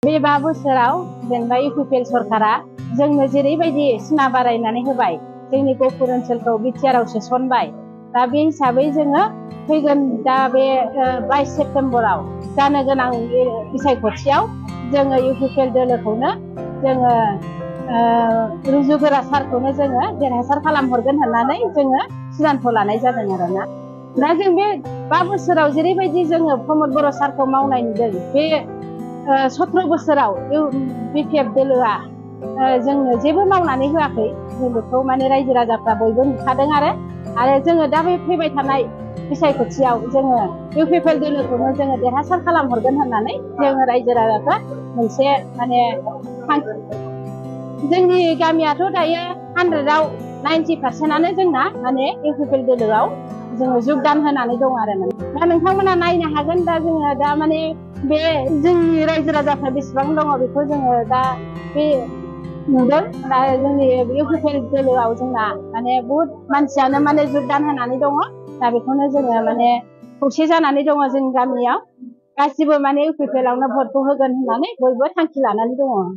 बे 5 बोसोराव जेनेबा इउपिपिएल सरकारा जोंनो जेरैबायदि सिमा बारायनानै होबाय, जोंनि गहपुर ओनसोलखौ बिटिआरआव सोसनबाय। दा बे हिसाबै जोङो फैगोन दा बे 22 सेप्तेम्बराव जानो गोनां बिसायख'थियाव जोङो इउपिपिएल दोलोखौनो जोङो रुजुगोरा सारखौनो जोङो देरहासार खालामहरगोन होननानै जोङो सिद्धान्त लानाय जादों आरोना। दा जों बे 5 बोसोराव जेरैबायदि जोङो प्रमद बर' सारखौ मावनाय नुदों, बे 17 बोसोराव बिपिएफ दोलोआ जोंनो जेबो मावनानै होआखै। जों बेखौ माने रायजो राजाफ्रा बयबो नुखादों आरो जोङो दा बे फैबाय थानाय बिसायख'थियाव जोङो इउपिपिएल दोलोखौनो जोङो देरहासार खालामहरगोन होननानै जोङो रायजो राजाफ्रा मोनसे माने जोंनि गामियाथ' दायो 100आव 90% जोंना माने इउपिपिएल दोलोआव जोङो जगदान होनानै दं आरो दा नोंथांमोना नायनो हागोन। दा जोङो दा माने बे जोंनि रायजो राजाफ्रा बेसेबां दङ बेखौ जोङो दा बे नुदों। दा जोंनि इउपिपिएल दोलोआव जोंना माने बहुत मानसियानो माने जगदान होनानै दङ। दा बेखौनो जोङो माने खौसे जानानै दङ जोंनि गामियाव। गासिबो माने इउपिपिएलआवनो भटखौ होगोन होननानै बयबो थांखि लानानै दङ।